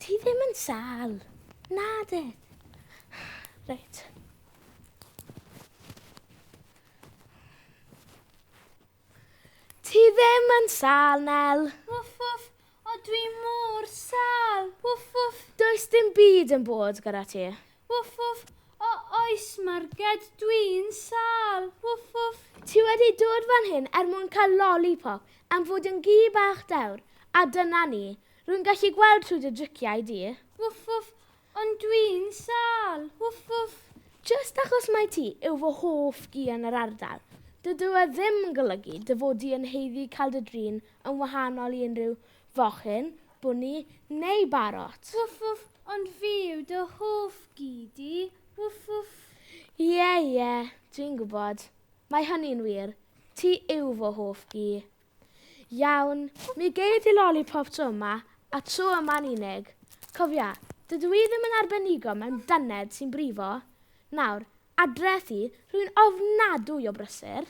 Ti ddim yn sâl. Na de. Reit. Ti ddim yn sâl, Nel. Wff, wff, o dwi mor sâl. Wff, wff. Does dim byd yn bod gyda ti. Wff, wff, o oes Marged, dwi'n sâl. Wff, wff. Ti wedi dod fan hyn er mwyn cael lollipop am fod yn gi bach dewr, a dyna ni. Rwy'n gallu gweld trwy dy driciau di. Wff, wff, ond dwi'n sâl. Wff, wff. Jyst achos mai ti yw fy hoff gi yn yr ardal, dydw e ddim yn golygu dy fod di yn haeddu cael dy drin yn wahanol i unrhyw fochyn, bwni neu barot. Wff, wff, ond fi yw dy hoff gi di. Wff, wff. Ie, ie, dwi'n gwybod. Mae hynny'n wir. Ti yw fy hoff gi. Iawn, mi gei di lollipop tro yma, a tro yma'n unig. Cofia, dydw i ddim yn arbenigo mewn dyned sy'n brifo. Nawr, adre thi, rwy'n ofnadwy o brysur.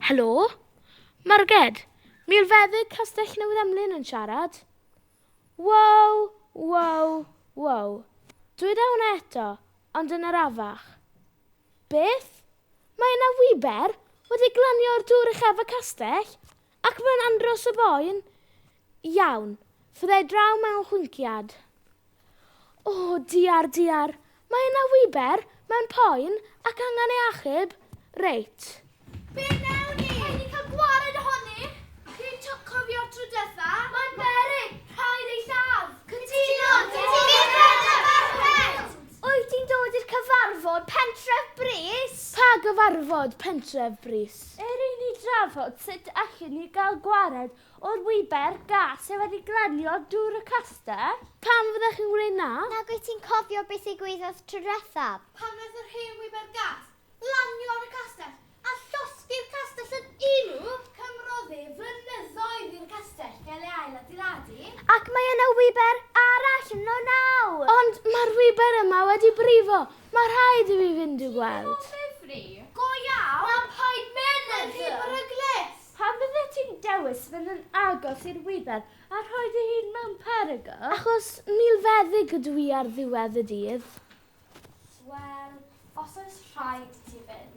Helo? Marged, milfeddyg Castell Newydd Emlyn yn siarad. Wow, wow, wow. Dweda hwnna eto, ond yn arafach. Beth? Mae yna wiber wedi glanio o'r dŵr uchaf y castell, ac mae'n andros o boen. Iawn, fyddai draw mewn chwinciad. O, diar, diar, mae yna wiber mewn poen ac angen ei achub. Reit. Be wnawn ni? Rhaid ni cael gwared ohoni! Chi'n cofio'r tro diwetha? Mae'n beryg! Rhaid ei lladd! Cytuno! Wyt ti'n dod i'r cyfarfod pentref brys? Pa gyfarfod pentref brys? Er i ni drafod sut allwn ni gael gwared o'r wiber gas sydd wedi glanio dŵr y castell. Pam fyddech chi'n gwneud 'na? Nag wyt ti'n cofio beth ddigwyddodd tro diwethaf? Pan wnaeth yr hen wiber gas lanio ar y castell a llosgi'r castell yn ulw? Cymrodd e flynyddoedd i'r castell gael ei ailadeiladu. Ac mae yna wiber arall yno nawr! Ond mae'r wiber yma wedi brifo. Mae rhaid i fi fynd i'w gweld. Ti'n o ddifri? Go iawn? Na, paid mynd! Mae'n rhy beryglus! Pam fyddet ti'n dewis fynd yn agos i'r wiber a rhoi dy hun mewn perygl? Achos milfeddyg ydw i ar ddiwedd y dydd. Wel, os oes rhaid i ti fynd,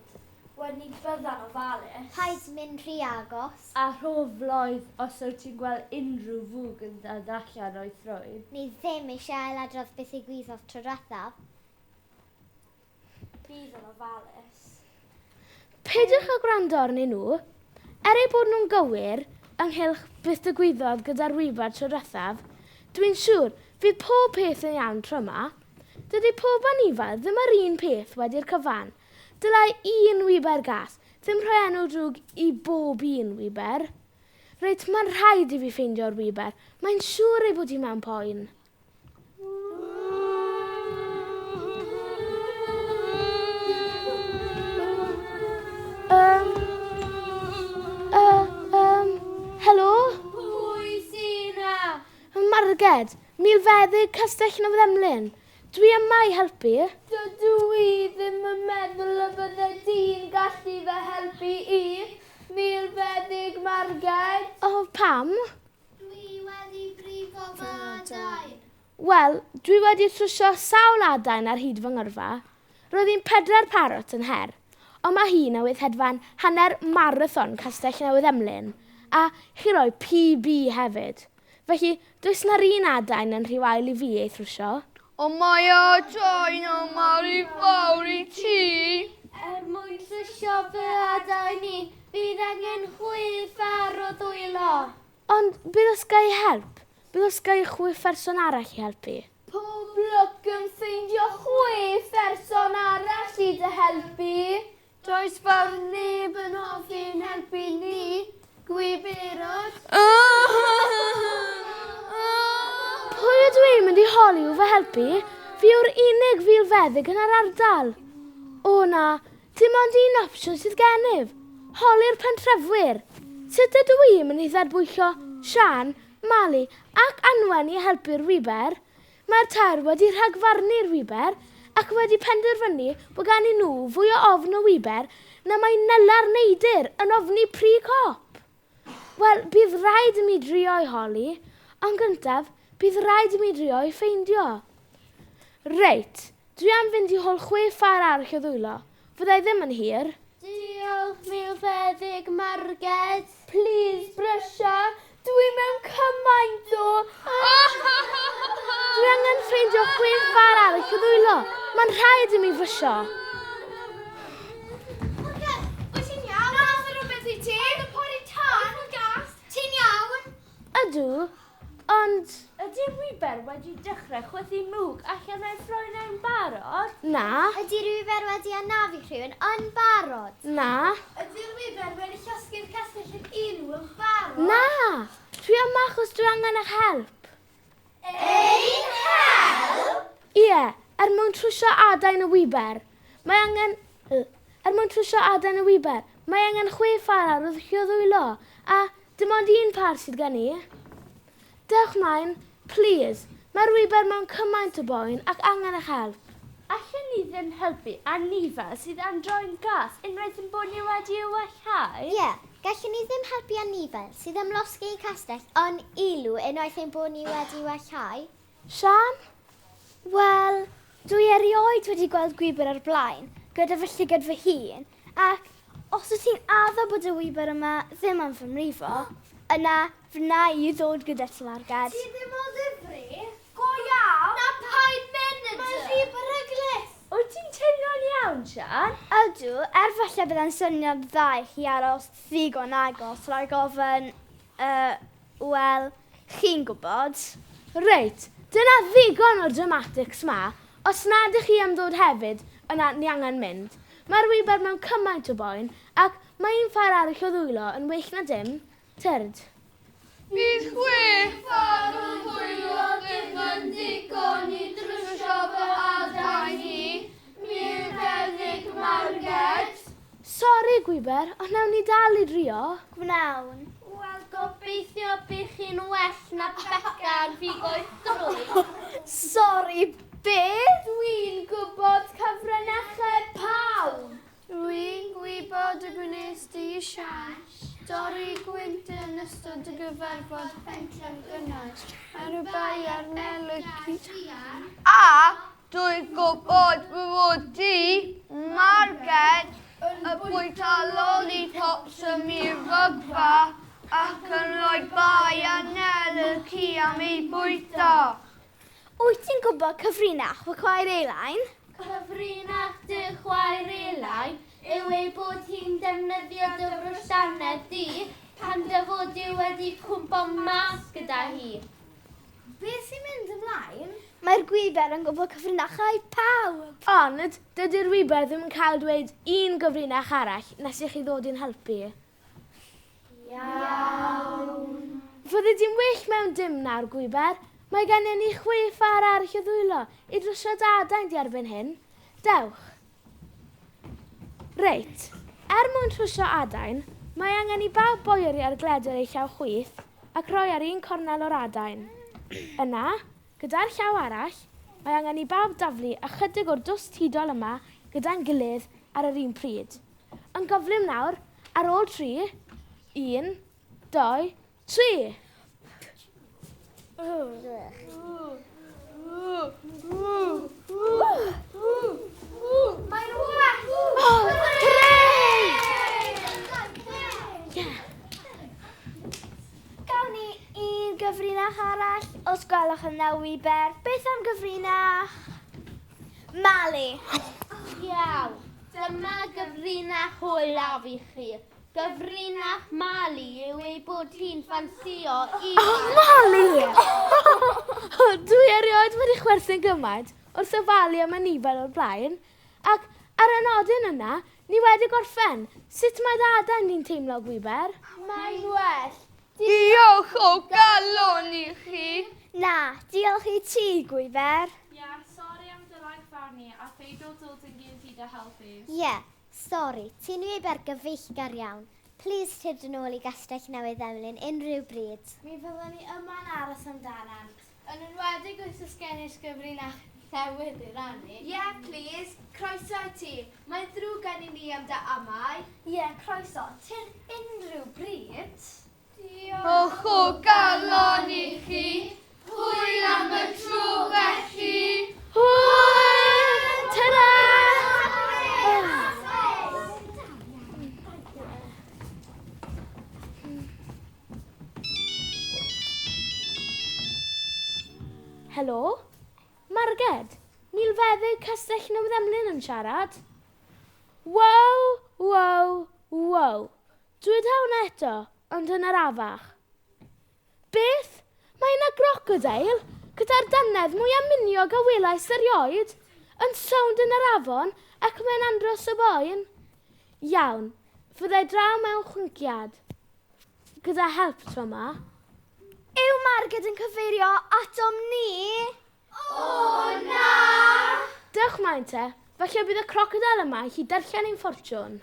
wel ni bydda'n ofalus. Paid mynd rhy agos. A rho floedd os wyt ti'n gweld unrhyw fwg yn dod allan o'i thrwyn. Ni ddim eisiau ailadrodd beth ddigwyddodd tro diwethaf. Bydd yn ofalus. Peidiwch â gwrando arnyn nhw. Er eu bod nhw'n gywir ynghylch beth ddigwyddodd gyda'r wiber tro diwethaf, dwi'n siŵr fydd pob peth yn iawn tro yma. Dydy pob anifail ddim yr un peth wedi'r cyfan. Dylai un wiber gas ddim rhoi enw drwg i bob un wiber. Reit, mae'n rhaid i fi ffeindio'r wiber. Mae'n siŵr ei bod hi mewn poen. Um, uh, um, helo? Pwy sy 'na? Marged, milfeddyg Castell Newydd Emlyn. Dwi yma i helpu. Dydw i ddim yn meddwl y bydde di'n gallu fy helpu i, milfeddyg Marged. O, pam? Dwi wedi brifo fy adain. Wel, dwi wedi trwsio sawl adain ar hyd fy ngyrfa. Roedd hi'n pedwar parot yn her, ond mae hi newydd hedfan hanner marathon Castell Newydd Emlyn, a chi roi PB hefyd. Felly, does na'r un adain yn rhy wael i fi ei thrwsio. Ond mae adain yma rhy fawr i ti. Er mwyn trwsio fy adain i, bydd angen chwith ar o ddwylo. Ond bydd os ga i help? Bydd os ga i chwe pherson arall i helpu? Pob lwc yn ffeindio chwe pherson arall i dy helpu. Does fawr neb yn hoffi'n helpu ni, gwiberod. Pwy ydw i'n mynd i holi i'w fy helpu? Fi yw'r unig filfeddyg yn yr ardal. O na, dim ond un opsiwn sydd gennyf. Holi'r pentrefwyr. Sut ydw i'n mynd i ddarbwyllo Siân, Mali ac Anwen i helpu'r wiber? Mae'r tair wedi rhagfarnu'r wiber ac wedi penderfynu bod ganddyn nhw fwy o ofn y wiber na mae Nyla'r Neidr yn ofni pry cop. Wel, bydd rhaid i mi drio i holi, ond gyntaf, bydd rhaid i mi drio i ffeindio. Reit, dwi am fynd i hol chwe phâr arall o ddwylo. Fyddai ddim yn hir. Diolch, milfeddyg Marged. Please, brysia. Dwi mewn cymaint o... Dwi angen ffeindio chwe phâr arall o ddwylo. Mae'n rhaid i mi frysio. Marged, wyt ti'n iawn? Nath e rhywbeth i ti? Oedd y pori tân? Oedd gas? Ti'n iawn? Ydw, ond Ydy'r wiber wedi dechrau chwythu mwg allan o'i ffroenau'n barod? Na. Ydy'r wiber wedi anafu rhywun yn barod? Na. Ydy'r wiber wedi llosgi'r castell yn unw yn barod? Na. Dwi yma achos dwi angen eich help. Ein help? Ie, er mwyn trwsio adain y wiber. Mae angen... Er mwyn trwsio adain y wiber, mae angen chwe phâr ar wrth ddwylo, a dim ond un pâr sydd gen i. Dewch mlaen, please. Mae'r wiber mewn cymaint o boen ac angen eich help. Allen ni ddim helpu anifail sydd am droi'n gas unwaith yn bod ni wedi ei wellhau? Ie, yeah, gallwn ni ddim helpu anifail sydd am losgi ein castell yn ulw unwaith ein bod ni wedi wellhau. Sian? Wel, dwi erioed wedi gweld gwiber ar blaen, gyda fy llygad fy hun, ac os wyt ti'n addo bod y wiber yma ddim am fy mrifo, yna wna i ddod gyda ti, Marged. Ti ddim o ddifri? Go iawn? Na paid mynd yn Mae'n rhy beryglus. Wyt ti'n teimlo'n iawn, Sian? Ydw, er falle byddai'n syniad dda i chi aros ddigon agos rhag ofyn, wel, chi'n gwybod. Reit, dyna ddigon o'r dramatics ma. Os nad ych chi am ddod hefyd, yna ni angen mynd. Mae'r wiber mewn cymaint o boen, ac mae un ffair arall o ddwylo yn well na dim. Tyrd. Bydd chwe phâr o ddwylo ddim yn ddigon i drwsio fy adain i, milfeddyg Marged. Sori, Gwiber, ond nawn ni dal i drio. Gwnawn. Wel, gobeithio bych chi'n well na Beca yn figo'i thrwy. Sori, be? Dwi'n gwybod cyfrinachau pawb. Dwi'n gwybod y gwnes di, Sian, dorri gwynt yn ystod y gyfarfod pentref gynnau ar y bai ar Nel y ci. A dwi'n gwybod fod di, Marged, y bwyta lollipops ym mirfygfa ac yn rhoi bai ar Nel y ci am ei bwyta. Wyt ti'n gwybod cyfrinach fy chwaer Elain? Cyfrinach dy chwaer Elain yw ei bod hi'n defnyddio dy frwsianedd di pan dy fod i wedi cwmpo mas gyda hi. Beth sy'n mynd ymlaen? Mae'r gwiber yn gwybod cyfrinachau pawb. Ond, dydy'r wiber ddim yn cael dweud un gyfrinach arall nes i chi ddod i'n helpu. Iawn. Fyddi di'n well mewn dim nawr, Gwiber. Mae gennym ni chwe phâr arall o ddwylo i drwsio dy adain di erbyn hyn. Dewch. Reit, er mwyn trwsio adain, mae angen i bawb boeri ar gledr ei llaw chwith ac rhoi ar un cornel o'r adain. Yna, gyda'r llaw arall, mae angen i bawb daflu ychydig o'r dwst hudol yma gyda'n gilydd ar yr un pryd. Yn gyflym nawr, ar ôl 3, 1, 2, 3. Mae'n well! Oh, hooray! Yeah. Gawn ni un gyfrinach arall, os gwelwch yn dda wiber. Beth am gyfrinach? Mali. Iawn, dyma gyfrinach olaf i chi. Gyfrinach Mali yw ei bod hi'n ffansio i... Oh, Mali! Dwi erioed wedi chwerthin gymaint wrth ofalu am anifail o'r blaen, ac ar y nodyn yna, ni wedi gorffen. Sut mae dy adain di'n teimlo, Gwiber? Mae'n well. Diolch o galon i chi. Na, diolch i ti, Gwiber. Ie, yeah, sori am dy ragfarnu a pheidio dod yn gynt i dy helpu. Ie, yeah, sori, ti'n wiber gyfeillgar iawn. Please tyd yn ôl i Gastell Newydd Emlyn unrhyw bryd. Mi fyddwn ni yma'n aros amdanant. Yn enwedig os oes gennych gyfrinach Llewydd i rannu. Ie, yeah, please. Croeso i ti. Mae'n ddrwg gen i ni am dy amau. Ie, yeah, croeso. Ti'n unrhyw bryd. Diolch o galon i chi. Hwyl am y tro felly. Hwyl! Ta-ra! Helo? Marged, milfeddyg Castell Newydd Emlyn yn siarad. Wow, wow, wow. Dwi hwnna eto, ond yn arafach. Beth? Mae yna grocodeil gyda'r dannedd mwyaf miniog a welais erioed yn sownd yn yr afon ac mae'n andros o boen. Iawn, fyddai draw mewn chwinciad. Gyda help tro yma. Yw Marged yn cyfeirio atom ni? O na! Dewch mlaen te, falle bydd y crocodeil yma i chi darllen ein ffortiwn.